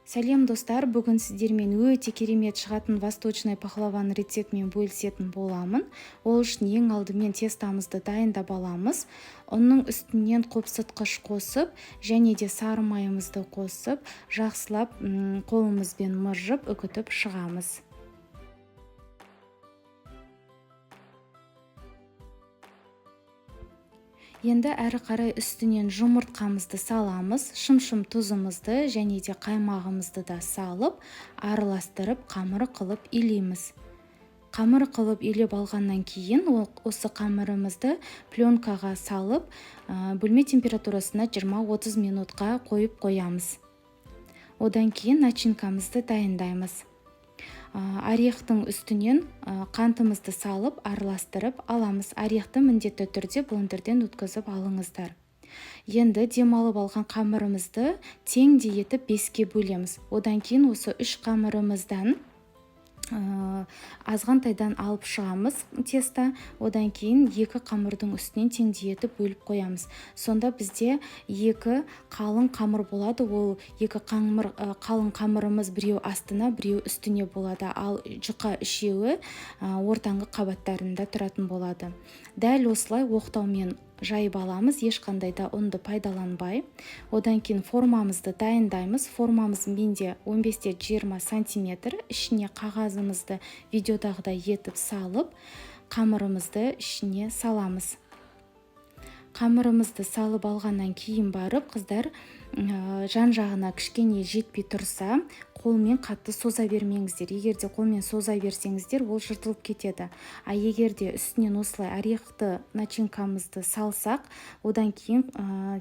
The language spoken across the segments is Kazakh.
Сәлем, достар! Бүгін сіздермен өте керемет шығатын восточный пахлаваның рецептімен бөлісетін боламын. Ол үшін ең алдымен тестамызды дайындап аламыз. Ұнның үстінен қопсытқыш қосып және де сары майымызды қосып, жақсылап қолымызбен мыжып, үгітіп шығамыз. Енді әрі қарай үстінен жұмыртқамызды саламыз, шымшым тұзымызды және де қаймағымызды да салып, араластырып, қамыр қылып илейміз. Қамыр қылып илеп алғаннан кейін осы қамырымызды пленкаға салып, бөлме температурасына 20-30 минутқа қойып қоямыз. Одан кейін начинкамызды дайындаймыз. Орехтың үстінен қантымызды салып, араластырып аламыз. Орехты міндетті түрде блендерден өткізіп алыңыздар. Енді демалып алған қамырымызды теңдей етіп 5-ке бөлеміз. Одан кейін осы 3 қамырымыздан азғантайдан алып шығамыз тесто. Одан кейін 2 қамырдың үстінен теңдей етіп бөліп қоямыз. Сонда бізде 2 қалың қамыр болады. Ол 2 қалың қамырымыз біреу астына, біреу үстіне болады. Ал жұқа үшеуі ортаңғы қабаттарында тұратын болады. Дәл осылай оқтаумен жайып аламыз, ешқандай да ұнды пайдаланбай. Одан кейін формамызды дайындаймыз. Формамыз менде 15-те 20 сантиметр. Ішіне қағазымызды видеодағыдай етіп салып, қамырымызды ішіне саламыз. Қамырымызды салып алғаннан кейін барып, қыздар, жан-жағына кішкене жетпей тұрса, қолмен қатты соза бермеңіздер. Егер де қолмен соза берсеңіздер, ол жыртылып кетеді. А егер де үстінен осылай орехты начинкамызды салсақ, одан кейін,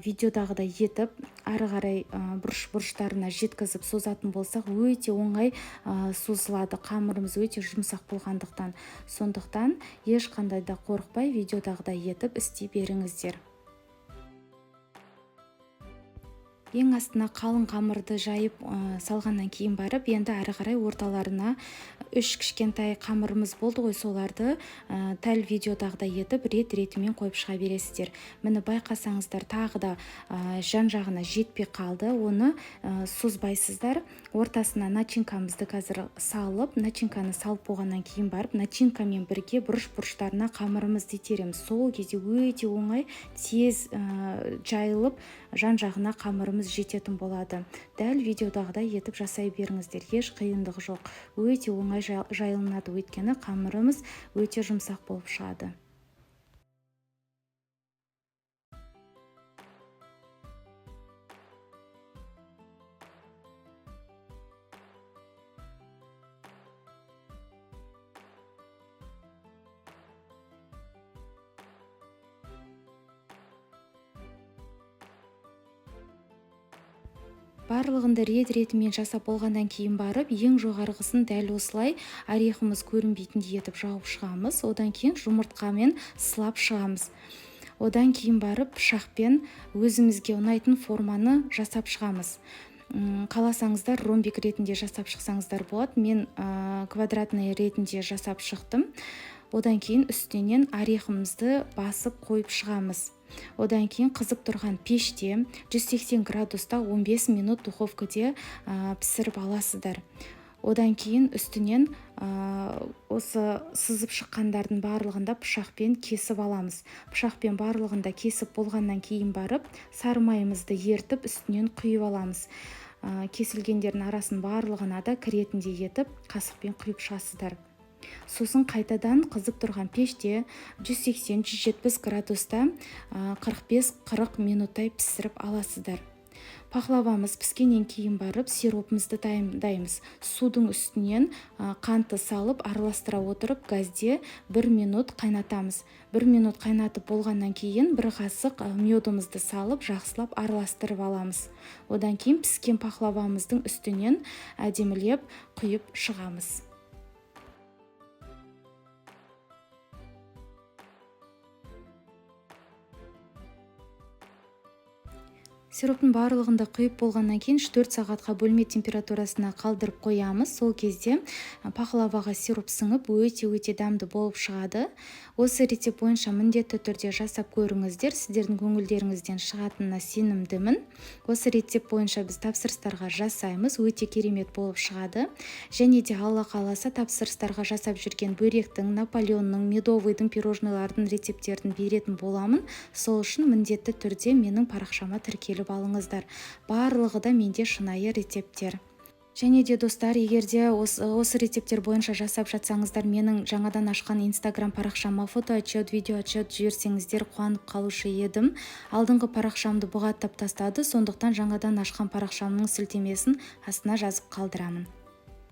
видеодағыдай етіп, ары қарай, бұрыш-бұрыштарына жеткізіп созатын болсақ, өте оңай, созылады. Қамырымыз өте жұмсақ болғандықтан. Сондықтан ешқандай да қорықпай видеодағыдай етіп істей беріңіздер. Ең астына қалың қамырды жайып, салғаннан кейін барып, енді әрі қарай орталарына 3 кішкентай қамырымыз болды ғой, соларды, дәл видеодағыдай етіп рет-ретімен қойып шыға бересіздер. Міне, байқасаңыздар, тағы да, жан-жағына жетпей қалды, оны, созбайсыздар. Ортасына начинкамызды қазір салып, начинканы салып болғаннан кейін барып, начинкамен бірге бұрыш-бұрыштарына қамырымызды итереміз. Сол кезде өте оңай, тез, жайылып, жан-жағына қамырымыз жететін болады. Дәл видеодағыдай етіп жасай беріңіздер, еш қиындығы жоқ. Өте оңай жайылынады, өйткені қамырымыз өте жұмсақ болып шығады. Барлығынды рет-ретімен жасап болғаннан кейін барып, ең жоғарғысын дәл осылай орехымыз көрінбейтіндей етіп жауып шығамыз. Одан кейін жұмыртқамен сылап шығамыз. Одан кейін барып пышақпен өзімізге ұнайтын форманы жасап шығамыз. Қаласаңыздар ромбик ретінде жасап шықсаңыздар болады. Мен, квадратный ретінде жасап шықтым. Одан кейін үстінен орехымызды басып қойып шығамыз. Одан кейін қызып тұрған пеште 180 градуста 15 минут духовкаде, пісіріп аласыздар. Одан кейін үстінен, осы сызып шыққандардың барлығында пышақпен кесіп аламыз. Пышақпен барлығында кесіп болғаннан кейін барып, сары майымызды ертіп үстінен құйып аламыз. Кесілгендердің арасын барлығына да кіретіндей етіп қасықпен құйып шығасыздар. Сосын қайтадан қызып тұрған пеште 180-170 градуста, 45-40 минуттай пісіріп аласыздар. Пахлавамыз піскеннен кейін барып сиропымызды дайындаймыз. Судың үстінен, қантты салып араластыра отырып газде 1 минут қайнатамыз. 1 минут қайнатып болғаннан кейін 1 қасық, медымызды салып жақсылап араластырып аламыз. Одан кейін піскен пахлавамыздың үстінен әдемілеп құйып шығамыз. Сироптың барлығын да құйып болғаннан кейін 3-4 сағатқа бөлме температурасына қалдырып қоямыз. Сол кезде пахлаваға сироп сіңіп, өте-өте дәмді болып шығады. Осы рецепт бойынша міндетті түрде жасап көріңіздер, сіздердің көңілдеріңізден шығатынына сенімдімін. Осы рецепт бойынша біз тапсырыстарға жасаймыз, өте керемет болып шығады. Және де, Алла қаласа, тапсырыстарға жасап жүрген бөректің, наполеонның, медовыйдың, пирожныйлардың рецепттерін беретін боламын. Сол үшін міндетті түрде менің парақшама тіркеліп алыңыздар. Барлығы да менде шынайы рецепттер. Және де, достар, егер де осы рецепттер бойынша жасап жатсаңыздар, менің жаңадан ашқан Инстаграм парақшама фото отчет, видео отчет жіберсеңіздер, қуанып қалушы едім. Алдыңғы парақшамды бұғаттап тастады, сондықтан жаңадан ашқан парақшамның сілтемесін астына жазып қалдырамын.